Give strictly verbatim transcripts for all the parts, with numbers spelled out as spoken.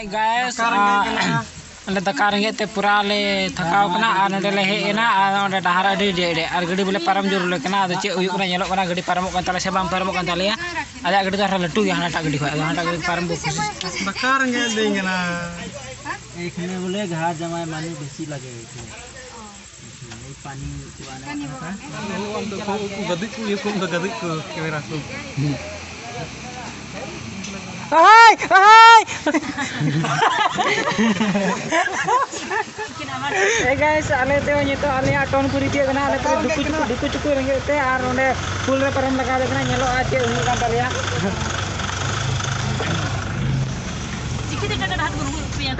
ᱜᱟᱭᱮᱥ, ᱚᱸᱰᱮ ᱫᱟᱠᱟ ᱨᱮᱸᱜᱮᱡ ᱛᱮ ᱯᱩᱨᱟ ᱞᱮ ᱛᱷᱟᱠᱟᱣ ᱠᱟᱱᱟ ᱟᱨ ᱱᱚᱸᱰᱮ ᱞᱮ ᱦᱮᱡ ᱮᱱᱟ ᱟᱨ ᱚᱸᱰᱮ ᱰᱟᱦᱟᱨ ᱟᱹᱰᱤ ᱰᱮᱡ ᱰᱮᱡ ᱟᱨ ᱜᱟᱹᱰᱤ ᱵᱚᱞᱮ ᱯᱟᱨᱚᱢ ᱡᱟᱹᱨᱩᱲ ᱞᱮ ᱠᱟᱱᱟ᱾ ᱟᱫᱚ ᱪᱮᱫ ᱦᱩᱭᱩᱜ ᱠᱟᱱᱟ ᱧᱮᱞᱚᱜ ᱠᱟᱱᱟ, ᱜᱟᱹᱰᱤ ᱯᱟᱨᱚᱢᱚᱜ ᱠᱟᱱ ᱛᱟᱞᱮᱭᱟ ᱥᱮ ᱵᱟᱝ ᱯᱟᱨᱚᱢᱚᱜ ᱠᱟᱱ ᱛᱟᱞᱮᱭᱟ᱾ ᱟᱞᱮᱭᱟᱜ ᱜᱟᱹᱰᱤ ᱫᱚ ᱟᱨᱦᱚᱸ ᱞᱟᱹᱴᱩ ᱜᱮᱭᱟ, ᱦᱟᱱᱟᱴᱟᱜ ᱜᱟᱹᱰᱤ ᱠᱷᱚᱱ ᱟᱫᱚ ᱦᱟᱱᱟᱴᱟᱜ ᱜᱟᱹᱰᱤ ᱯᱟᱨᱚᱢ ᱵᱚ ᱠᱩᱥᱤᱥ᱾ ᱫᱟᱠᱟ ᱨᱮᱸᱜᱮᱡ ᱞᱤᱧ ᱠᱟᱱᱟ᱾ ᱮᱠᱷᱟᱱᱮ ᱵᱚᱞᱮ ᱜᱷᱟᱴ ᱡᱟᱶᱟᱭ ᱢᱟᱹᱱᱩ ᱵᱮᱥᱤ ᱞᱟᱜᱮ ᱦᱩᱭᱩᱜ ᱠᱟᱱᱟ᱾ ᱯᱟᱱᱤ ᱠᱚ ᱟᱱᱟ ᱠᱟᱱᱟ᱾ ᱩᱱᱠᱩ ᱜᱟᱹᱫᱤᱡ ᱠᱚ, ᱤᱭᱟᱹ ᱠᱚ, ᱩᱱᱠᱩ ᱜᱟᱹᱫᱤᱡ ᱠᱚ, ᱠᱮᱢᱮᱨᱟ ᱠᱚ᱾ ᱟᱦᱟᱭ, ᱟᱦᱟᱭ᱾ Hey guys, ᱟᱞᱮ ᱫᱚ ᱱᱤᱛᱚᱜ ᱟᱞᱮᱭᱟᱜ ᱴᱚᱱ ᱠᱚ ᱨᱤᱛᱤᱭᱟᱹᱜ ᱠᱟᱱᱟ, ᱟᱞᱮ ᱫᱚ ᱫᱩᱠᱩ ᱪᱩᱠᱩ, ᱫᱩᱠᱩ ᱪᱩᱠᱩ ᱨᱮᱸᱜᱮᱡ ᱛᱮ, ᱟᱨ ᱚᱸᱰᱮ ᱯᱩᱞ ᱨᱮ ᱯᱟᱨᱚᱢ ᱞᱟᱜᱟᱣ ᱞᱮ ᱠᱟᱱᱟ, ᱧᱮᱞᱚᱜᱼᱟ ᱪᱮᱫ ᱦᱩᱭᱩᱜ ᱠᱟᱱ ᱛᱟᱞᱮᱭᱟ᱾ ᱪᱤᱠᱟᱹᱛᱮ ᱴᱟᱴᱟ ᱰᱟᱦᱟᱨ ᱠᱚ ᱨᱩᱣᱟᱹᱲ ᱦᱚᱪᱚᱭᱟ?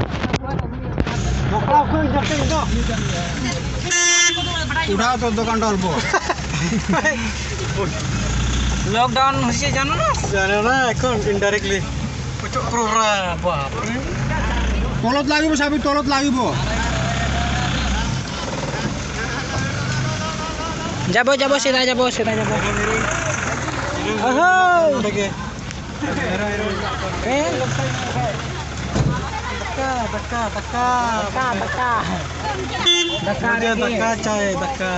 উঠাও তো দোকানটা অল্প। লকডাউন হৈছে জানো না? জানো না, এখন ইনডাইরেক্টলি। প্রচুর প্রোগ্রাম, বাপরে। তলত লাগিব, চাবি তলত লাগিব। যাব, যাব, চিধা যাব, চিধা যাব। আহো। ওটাকে। ᱦᱮᱸ? ᱫᱟᱠᱟ, ᱫᱟᱠᱟ, ᱫᱟᱠᱟ᱾ ᱫᱟᱠᱟ, ᱫᱟᱠᱟ᱾ ᱫᱟᱠᱟ ᱢᱩᱡᱷᱮ ᱨᱮᱸᱜᱮᱡ᱾ ᱫᱟᱠᱟ ᱪᱟᱭ, ᱫᱟᱠᱟ᱾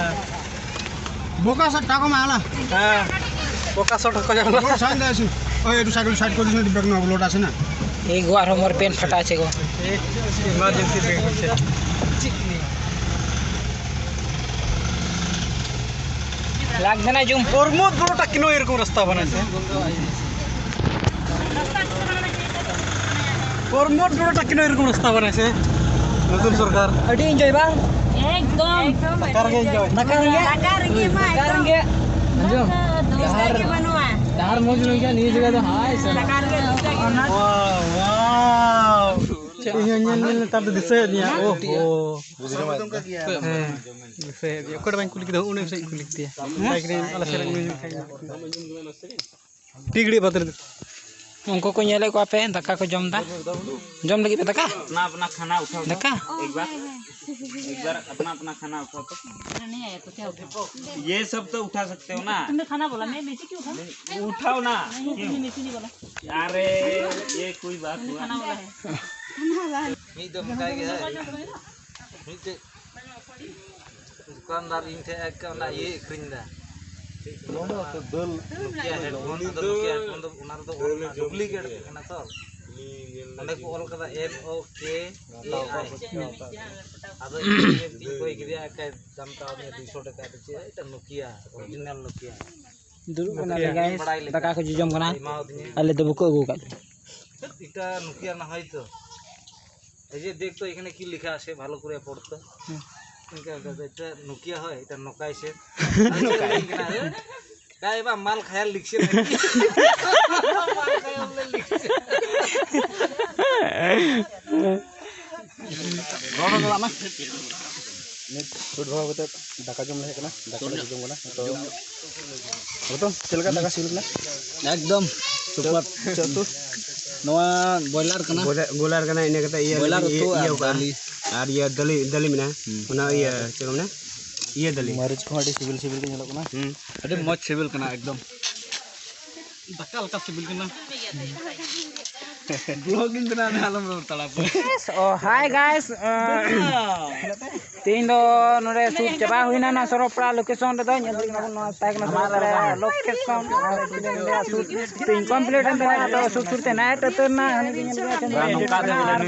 বোকা সব টাকা মালা। হ্যাঁ, বোকা সব টাকা মালা। বড় সাইড আছে। ওই একটু সাইড, সাইড করে দিন, একটু ব্রেক না, লোড আছে না। এই গোয়ার আমার পেন ফাটা আছে গো। এই ইমার্জেন্সি ব্রেক হচ্ছে। লাগবে না জুম। প্রমোদ বড়টা কেন এরকম রাস্তা বানাইছে? প্রমোদ বড়টা কেন এরকম রাস্তা বানাইছে নতুন সরকার? ᱟᱹᱰᱤ ᱮᱱᱡᱚᱭ ᱵᱟᱝ? ᱮᱠᱫᱚᱢ᱾ ᱫᱟᱠᱟ ᱨᱮᱜᱮ ᱮᱱᱡᱚᱭ᱾ ᱫᱟᱠᱟ ᱨᱮᱸᱜᱮᱡ? ᱫᱟᱠᱟ ᱨᱮᱸᱜᱮᱡ ᱢᱟ ᱫᱟᱠᱟ ᱮᱠᱫᱚᱢ᱾ ᱨᱮᱸᱜᱮᱡ᱾ ᱟᱸᱡᱚᱢ? ᱫᱚᱥᱛᱟ ᱜᱮ ᱵᱟᱹᱱᱩᱜᱼᱟ᱾ ᱰᱟᱦᱟᱨ ᱢᱚᱡᱽ ᱞᱮᱱᱠᱷᱟᱱ ᱱᱤᱭᱟᱹ ᱡᱟᱭᱜᱟ ᱫᱚ ᱦᱟᱭ ᱥᱟᱞᱟ᱾ ᱫᱟᱠᱟ ᱨᱮᱸᱜᱮᱡ ᱫᱚᱥᱛᱟ ᱜᱮ ᱵᱟᱹᱱᱩᱜᱼᱟ᱾ ᱣᱟᱣ, ᱣᱟᱣ᱾ ᱤᱧ ᱦᱚᱸ ᱧᱮᱞ ᱧᱮᱞ ᱱᱮᱛᱟᱨ ᱫᱚ ᱫᱤᱥᱟᱹᱭᱮᱫ ᱞᱤᱧᱟ᱾ ᱳᱦᱳ᱾ ᱦᱮᱸ, ᱫᱤᱥᱟᱹᱭᱮᱫ ᱞᱤᱧᱟ᱾ ᱚᱠᱚᱭ ᱴᱷᱮᱱ ᱵᱟᱹᱧ ᱠᱩᱞᱤ ᱠᱮᱫᱟ, ᱩᱱᱤ ᱥᱮᱫ ᱤᱧ ᱠᱩᱞᱤ ᱠᱮᱫᱮᱭᱟ᱾ ᱢᱮᱛᱟᱭ ᱠᱟᱹᱱᱟᱹᱧ ᱟᱞᱮ ᱥᱮᱫ ᱨᱮᱱ ᱩᱱᱤ ᱢᱮᱛᱟᱭ ᱠᱟᱱᱟ᱾ ᱯᱤᱜᱽᱲᱤ ᱵᱟᱫᱽ ᱨᱮ᱾ ᱩᱱᱠᱩ ᱠᱚ ᱧᱮᱞᱮᱫ ᱠᱚᱣᱟ ᱯᱮ, ᱫᱟᱠᱟ ᱠᱚ ᱡᱚᱢ ᱮᱫᱟ᱾ ᱡᱚᱢ ᱞᱟᱹᱜᱤᱫ ᱯᱮ ᱫᱟᱠᱟ? अपना अपना खाना उठाओ। ᱫᱟᱠᱟ? एक बार। एक बार अपना अपना खाना उठाओ तो। नहीं आया तो क्या उठा? ये सब तो उठा सकते हो ना। तुमने खाना बोला, मैं नीचे क्यों उठा? उठाओ ना। नहीं, तुमने नीचे नहीं बोला। अरे, ये कोई बात तुमने हुआ? खाना बोला है। ᱢᱤᱫ ᱫᱚ ᱢᱮᱛᱟᱭ ᱜᱮ ᱢᱤᱫᱴᱮᱡ ᱫᱚᱠᱟᱱᱫᱟᱨ ᱤᱧ ᱴᱷᱮᱱ ᱮᱠ ᱚᱱᱟ ᱤᱭᱟᱹ ᱟᱹᱠᱷᱨᱤᱧ ᱫᱟ᱾ ᱱᱚᱣᱟ ᱫᱚ ᱫᱟᱹᱞ᱾ ᱱᱚᱠᱤᱭᱟ ᱦᱮᱰᱯᱷᱳᱱ, ᱟᱫᱚ ᱱᱚᱠᱤᱭᱟ ᱦᱮᱰᱯᱷᱳᱱ ᱫᱚ ᱚᱱᱟ ᱨᱮᱫᱚ ᱚᱞ ᱢᱮᱱᱟᱜᱼᱟ, ᱰᱩᱯᱞᱤᱠᱮᱴ ᱠᱟᱱᱟ ᱛᱚ᱾ ᱚᱸᱰᱮ ᱠᱚ ᱚᱞ ᱠᱟᱫᱟ ᱮᱢ ᱳ ᱠᱮ ᱮ ᱟᱭ᱾ ᱟᱫᱚ ᱤᱧ ᱤᱧ ᱠᱚᱭ ᱠᱮᱫᱮᱭᱟ, ᱮᱠᱟᱭ ᱫᱟᱢ ᱠᱟᱣᱫᱤᱧᱟ ᱫᱩᱭᱥᱚ ᱴᱟᱠᱟ᱾ ᱟᱫᱚ ᱪᱮᱫ ᱮᱴᱟ ᱱᱚᱠᱤᱭᱟ, ᱚᱨᱤᱡᱤᱱᱟᱞ ᱱᱚᱠᱤᱭᱟ᱾ ᱫᱩᱲᱩᱵ ᱠᱟᱱᱟᱞᱮ ᱜᱟᱭᱥ, ᱵᱟᱲᱟᱭ ᱞᱮᱠᱟ᱾ ᱫᱟᱠᱟ ᱠᱚ ᱡᱚᱡᱚᱢ ᱠᱟᱱᱟ᱾ ᱮᱢᱟᱣᱟᱫᱤᱧᱟ᱾ ᱟᱞᱮ ᱫᱚ ᱵᱟᱠᱚ ᱟᱹᱜᱩ ᱟᱠᱟᱫ ᱞᱮᱭᱟ᱾ এটা নোকিয়া না হয় তো। এই যে দেখ তো এখানে কি লেখা আছে, ভালো করে পড়তো। হুম। এটা নোকিয়া হয়, এটা নোকাই সে। তাই এবার মাল খায়াল লিখছে নাকি? মাল খায়াল লিখছে। ᱱᱤᱛ ᱥᱩᱴ ᱵᱷᱟᱜᱟᱣ ᱠᱟᱛᱮ ᱫᱟᱠᱟ ᱡᱚᱢ ᱞᱮ ᱦᱮᱡ ᱠᱟᱱᱟ, ᱫᱟᱠᱟ ᱞᱮ ᱡᱚᱢ ᱠᱟᱱᱟ᱾ ᱛᱚ ᱜᱚᱛᱚᱢ, ᱪᱮᱫ ᱞᱮᱠᱟ ᱫᱟᱠᱟ ᱥᱤᱵᱤᱞ ᱠᱟᱱᱟ? ᱮᱠᱫᱚᱢ ᱥᱩᱯᱟᱨ᱾ ᱪᱮᱫ ᱩᱛᱩ? ᱱᱚᱣᱟ ᱵᱚᱭᱞᱟᱨ ᱠᱟᱱᱟ᱾ ᱵᱚᱭᱞᱟᱨ ᱠᱟᱱᱟ, ᱤᱱᱟᱹ ᱠᱟᱛᱮ ᱤᱭᱟᱹ ᱵᱚᱭᱞᱟᱨ ᱤᱭᱟᱹ ᱩᱛᱩ ᱟᱨ ᱤᱭᱟᱹ ᱠᱟᱜᱼᱟ᱾ ᱫᱟᱹᱞᱤ᱾ ᱟᱨ ᱤᱭᱟᱹ ᱫᱟᱹᱞᱤ, ᱫᱟᱹᱞᱤ ᱢᱮᱱᱟᱜᱼᱟ᱾ ᱚᱱᱟ ᱤᱭᱟᱹ ᱪᱮᱫ ᱠᱚ ᱢᱮᱱᱟ? ᱤᱭᱟᱹ ᱫᱟᱹᱞᱤ᱾ ᱢᱟᱹᱨᱤᱪ ᱠᱚᱦᱚᱸ ᱟᱹᱰᱤ ᱥᱤᱵᱤᱞ ᱥᱤᱵᱤᱞ ᱜᱮ ᱧᱮᱞᱚᱜ ᱠᱟᱱᱟ᱾ ᱦᱩᱸ᱾ ᱟᱹᱰᱤ ᱢᱚᱡᱽ ᱥᱤᱵᱤᱞ ᱠᱟᱱᱟ ᱮᱠᱫᱚᱢ᱾ ᱫᱟᱠᱟ ᱞᱮᱠᱟ ᱥᱤᱵᱤᱞ ᱠᱟᱱᱟ᱾ ᱵᱞᱚᱜᱤᱝ ᱠᱟᱱᱟ, ᱟᱞᱚᱢ ᱨᱚᱲ ᱛᱟᱲᱟ᱾ ᱚ, ᱦᱟᱭ ᱜᱟᱭᱥ᱾ ᱛᱮᱦᱮᱧ ᱫᱚ ᱱᱚᱰᱮ ᱥᱩᱴ ᱪᱟᱵᱟ ᱦᱩᱭᱱᱟ, ᱱᱚᱣᱟ ᱥᱚᱨᱚᱜᱯᱟᱲᱟ ᱞᱳᱠᱮᱥᱚᱱ ᱨᱮᱫᱚ᱾ ᱧᱮᱞ ᱫᱟᱲᱮᱭᱟᱜ ᱠᱟᱱᱟ ᱵᱚᱱ, ᱱᱚᱣᱟ ᱛᱟᱦᱮᱸ ᱠᱟᱱᱟ ᱥᱚᱨᱚᱜᱯᱟᱲᱟ ᱞᱳᱠᱮᱥᱚᱱ᱾ ᱟᱨ ᱛᱮᱦᱮᱧ ᱠᱚᱢᱯᱞᱤᱴ ᱮᱱ ᱛᱟᱵᱚᱱᱟ᱾ ᱟᱫᱚ ᱥᱩᱨ ᱥᱩᱨ ᱛᱮ ᱱᱟᱭᱤᱴ ᱩᱛᱟᱹᱨ ᱮᱱᱟ᱾ ᱦᱟᱹᱱᱤ ᱠᱚ ᱧᱮᱞ ᱠᱮᱫᱟ ᱥᱮ ᱱᱟᱭᱤᱴ ᱩᱛᱟᱹᱨ ᱮᱱᱟ᱾ ᱟᱨ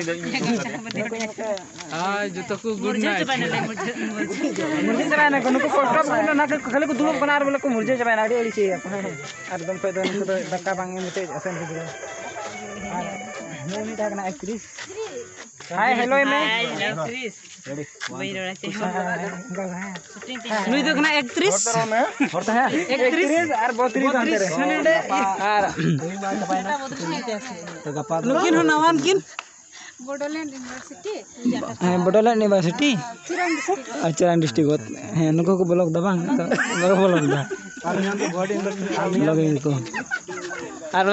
ᱦᱳᱭ, ᱡᱚᱛᱚ ᱠᱚ ᱜᱩᱰ ᱢᱩᱨᱡᱟᱹ ᱱᱟᱭᱤᱴ᱾ ᱪᱟᱵᱟᱭᱱᱟ, ᱞᱟᱹᱭ ᱢᱩᱨᱡᱟᱹ, ᱢᱩᱨᱡᱟᱹ᱾ ᱢᱩᱨᱡᱟᱹ ᱪᱟᱵᱟᱭᱱᱟ ᱠᱚ, ᱱᱩᱠᱩ ᱠᱚᱥᱴᱚ ᱠᱚ ᱵᱩᱡᱷᱟᱹᱣ ᱮᱫᱟ, ᱚᱱᱟ ᱠᱷᱟᱹᱞᱤ ᱠᱚ ᱫᱩᱲᱩᱵ ᱠᱟᱱᱟ ᱟᱨ ᱵᱚᱞᱮ ᱠᱚ ᱢᱩᱨᱡᱟᱹ ᱪᱟᱵᱟᱭᱱᱟ, ᱟᱹᱰᱤ ᱟᱹᱲᱤᱥ ᱜᱮᱭᱟ ᱠᱚ᱾ ᱦᱮᱸ, ᱦᱮᱸ᱾ ᱟᱨ ᱩᱱᱠᱩ ᱫᱚ ᱮᱠᱫᱚᱢ ᱯᱮ ᱫᱚ ᱱᱩᱠᱩ ᱫᱚ ᱫᱟᱠᱟ ᱵᱟᱝ ᱮᱢ ᱠᱟᱛᱮ ᱟᱥᱮᱱ ᱠᱚ ᱫᱩᱲᱩᱵ᱾ ᱟᱨ ᱱᱩᱭ ᱩᱱᱤ ᱛᱟᱦᱮᱸ ᱠᱟᱱᱟ ᱮᱠᱴᱨᱤᱥ᱾ ᱦᱟᱭ, ᱦᱮᱞᱳᱭ ᱢᱮ᱾ ᱦᱟᱭ, ᱦᱮᱞᱳ, ᱠᱨᱤᱥ᱾ ᱵᱟᱹᱧ ᱨᱚᱲᱟ ᱪᱮᱫ ᱦᱚᱸ᱾ ᱦᱮᱸ, ᱦᱮᱸ, ᱦᱮᱸ, ᱚᱱᱠᱟ ᱜᱮ, ᱦᱮᱸ᱾ ᱥᱩᱴᱤᱝ ᱛᱮ ᱦᱮᱱᱟᱜ ᱱᱩᱭ ᱫᱚ ᱠᱟᱱᱟ ᱮᱠᱴᱨᱤᱥ᱾ ᱦᱚᱲ ᱛᱟᱦᱮᱸ᱾ ᱮᱠᱴᱨᱤᱥ᱾ ᱮᱠᱴᱨᱤᱥ ᱟᱨ ᱵᱚᱛᱨᱤᱥ ᱦᱟᱱᱛᱮ ᱨᱮ᱾ ᱵᱚᱛᱨᱤᱥ ᱦᱟᱱᱮ ᱚᱸᱰᱮ᱾ ᱟᱨ ᱛᱚ ᱜᱟᱯᱟ ᱫᱚ ᱱᱩᱠᱤᱱ ᱦᱚᱸ ᱱᱟᱣᱟᱱ ᱠᱤᱱ᱾ ᱵᱳᱰᱳᱞᱮᱱᱰ ᱤᱭᱩᱱᱤᱵᱷᱟᱨᱥᱤᱴᱤ᱾ ᱦᱮᱸ, ᱵᱳᱰᱳᱞᱮᱱᱰ ᱤᱭᱩᱱᱤᱵᱷᱟᱨᱥᱤᱴᱤ᱾ ᱪᱤᱨᱟᱝ ᱰᱤᱥᱴᱨᱤᱠᱴ᱾ ᱟᱨ ᱪᱤᱨᱟᱝ ᱰᱤᱥᱴᱨᱤᱠᱴ ᱜᱚᱛ᱾ ᱦᱮᱸ, ᱱᱩᱠᱩ ᱠᱚ ᱵᱞᱚᱜ ᱫᱟ ᱵᱟᱝ? ᱟᱫᱚ ᱵᱟᱠᱚ ᱵᱞᱚᱜ ᱫᱟ᱾ ᱵᱞᱚᱜᱤᱝ ᱠᱚ᱾ ᱟᱨ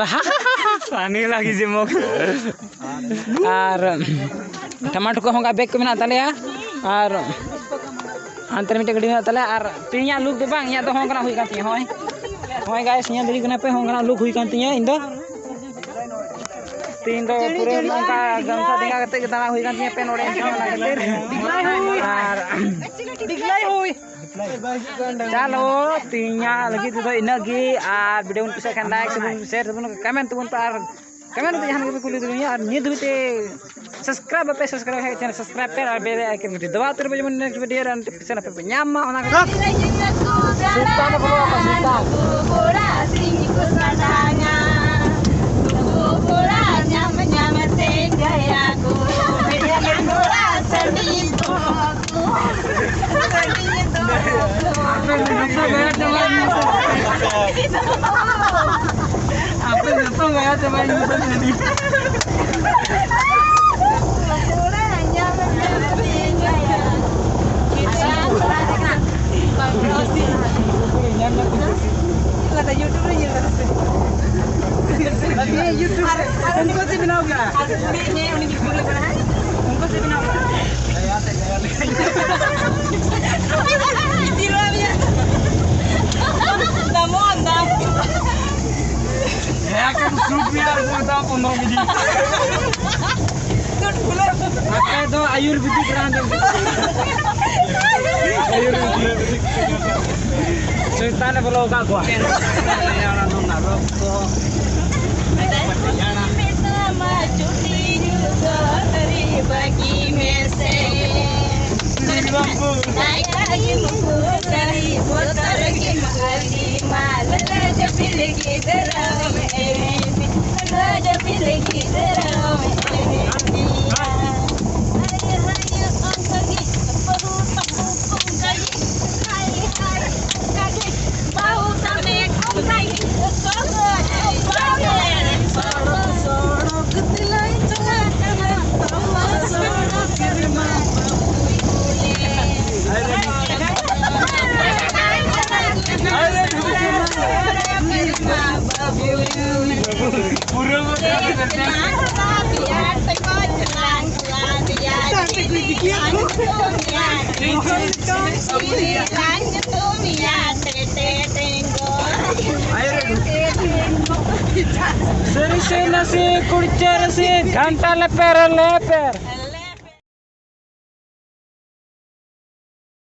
ᱦᱟᱱᱤ ᱞᱟᱜᱤ ᱡᱮ ᱢᱚᱜ᱾ ᱟᱨ ᱴᱟᱢᱟᱴᱳ ᱠᱚ ᱦᱚᱸ ᱵᱮᱜᱽ ᱠᱚ ᱢᱮᱱᱟᱜ ᱛᱟᱞᱮᱭᱟ᱾ ᱟᱨ ᱦᱟᱱᱛᱮ ᱨᱮ ᱢᱤᱫᱴᱮᱱ ᱜᱟᱹᱰᱤ ᱢᱮᱱᱟᱜ ᱛᱟᱞᱮᱭᱟ᱾ ᱟᱨ ᱛᱮᱦᱮᱧᱟᱜ ᱞᱩᱠ ᱫᱚ ᱵᱟᱝ, ᱤᱧᱟᱹᱜ ᱫᱚ ᱦᱚᱸ ᱚᱱᱠᱟᱱᱟᱜ ᱦᱩᱭ ᱠᱟᱱ ᱛᱤᱧᱟᱹ᱾ ᱦᱚᱸᱜᱼᱚᱭ, ᱦᱚᱸᱜᱼᱚᱭ ᱜᱟᱭᱥ, ᱧᱮᱞ ᱫᱟᱲᱮᱭᱟᱜ ᱠᱟᱱᱟ ᱯᱮ, ᱦᱚᱸ ᱚᱱᱠᱟᱱᱟᱜ ᱞᱩᱠ ᱦᱩᱭ ᱠᱟᱱ ᱛᱤᱧᱟᱹ ᱤᱧ ᱫᱚ᱾ ᱛᱮᱦᱮᱧ ᱫᱚ ᱯᱩᱨᱟᱹ ᱱᱚᱝᱠᱟ ᱜᱟᱢᱪᱷᱟ ᱰᱮᱸᱜᱟ ᱠᱟᱛᱮ ᱜᱮ ᱫᱟᱬᱟ ᱦᱩᱭ ᱠᱟᱱ ᱛᱤᱧᱟᱹ ᱯᱮ ᱱᱚᱰᱮ, ᱚᱱᱟ ᱠᱷᱟᱹᱛᱤᱨ᱾ ᱟᱨ ᱪᱟᱞᱳ, ᱛᱮᱦᱮᱧᱟᱜ ᱞᱟᱹᱜᱤᱫ ᱛᱮᱫᱚ ᱤᱱᱟᱹᱜ ᱜᱮ᱾ ᱟᱨ ᱵᱷᱤᱰᱤᱭᱳ ᱵᱚᱱ ᱠᱩᱥᱤᱭᱟᱜ ᱠᱷᱟᱱ ᱞᱟᱭᱤᱠ ᱛᱟᱵᱚᱱ, ᱥᱮᱭᱟᱨ ᱛᱟᱵᱚᱱ, ᱠᱚᱢᱮᱱᱴ ᱛᱟᱵᱚᱱ ᱯᱮ᱾ ᱟᱨ ᱠᱚᱢᱮᱱᱴ ᱠᱟᱛᱮ ᱡᱟᱦᱟᱱᱟᱜ ᱜᱮᱯᱮ ᱠᱩᱞᱤ ᱫᱟᱲᱮᱭᱟᱹᱧᱟ᱾ ᱟᱨ ᱱᱤᱭᱟᱹ ᱫᱷᱟᱹᱵᱤᱡ ᱛᱮ ᱥᱟᱵᱥᱠᱨᱟᱭᱤᱵ ᱵᱟᱯᱮ ᱥᱟᱵᱥᱠᱨᱟᱭᱤᱵ ᱠᱷᱟᱱ ᱪᱮᱱᱮᱞ ᱥᱟᱵᱥᱠᱨᱟᱭᱤᱵ ᱯᱮ ᱟᱨ ᱵᱮᱞ ᱟᱭᱠᱚᱱ ᱜᱷᱟᱹᱴᱤ ᱫᱟᱵᱟᱣ ᱩᱛᱟᱹᱨ ᱯᱮ, ᱡᱮᱢᱚᱱ ᱱᱮᱠᱥᱴ ᱵᱷᱤᱰᱤᱭᱳ ᱨᱮ ᱱᱳᱴᱤᱯᱷᱤᱠᱮᱥᱚᱱ ᱟᱯᱮ ᱯᱮ ᱧᱟᱢ ᱢᱟ᱾ ᱚᱱᱟ ᱠᱚ ᱥᱩᱞᱛᱟᱱ ᱮ ᱯᱷᱚᱞᱳ ᱟᱠᱟᱫ ᱥᱩᱞᱛᱟᱱ᱾ ᱟᱯᱮ ᱫᱚ ᱡᱚᱛᱚ ᱜᱟᱭᱟ ᱪᱟᱵᱟ ᱮᱱᱟ᱾ ᱟᱯᱮ ᱡᱚᱛᱚ ᱜᱟᱭᱟ ᱪᱟᱵᱟ ᱮᱱᱟ᱾ YouTube ᱨᱮ ᱧᱮᱞ ᱠᱟᱛᱮ ᱥᱮ᱾ ᱟᱨ ᱩᱱᱠᱩ ᱪᱮᱫ ᱵᱮᱱᱟᱣ ᱠᱟᱜᱼᱟ? ᱟᱨ ᱩᱱᱤ, ᱦᱮᱸ, ᱩᱱᱤ ᱜᱤᱫᱽᱨᱟᱹ ᱠᱟᱱᱟ, ᱦᱮᱸ? ᱩᱱᱠᱩ ᱪᱮᱫ ᱵᱮᱱᱟᱣ ᱠᱟᱜᱼᱟ? ᱤᱫᱤ ᱨᱩᱣᱟᱹᱲ ᱢᱮᱭᱟ᱾ ᱫᱟᱢᱚᱜ ᱟᱢ ᱫᱟᱢ᱾ ᱦᱮᱸ, ᱟᱠᱟ ᱠᱚ ᱥᱩᱴ ᱢᱮᱭᱟ, ᱟᱨ ᱠᱚ ᱢᱮᱛᱟᱢᱟ ᱯᱚᱱᱫᱽᱨᱚ ᱠᱮᱡᱤ᱾ ᱥᱩᱴ ᱠᱷᱩᱞᱟᱹᱣ᱾ ᱟᱯᱮ ᱫᱚ ᱟᱭᱩᱨᱵᱮᱫᱤᱠ ᱨᱟᱱ ᱡᱚᱢ ᱯᱮ᱾ ᱟᱭᱩᱨᱵᱮᱫᱤᱠ᱾ ᱥᱚᱭᱛᱟᱱᱮ ᱵᱚᱞᱚ ᱟᱠᱟᱫ ᱠᱚᱣᱟ᱾ ᱥᱟᱹᱨᱤ ᱥᱮ ᱱᱟᱥᱮ ᱠᱩᱲᱪᱟᱹ ᱨᱟᱹᱥᱤ ᱜᱷᱟᱱᱴᱟ ᱞᱮᱯᱮᱨ ᱞᱮᱯᱮᱨ᱾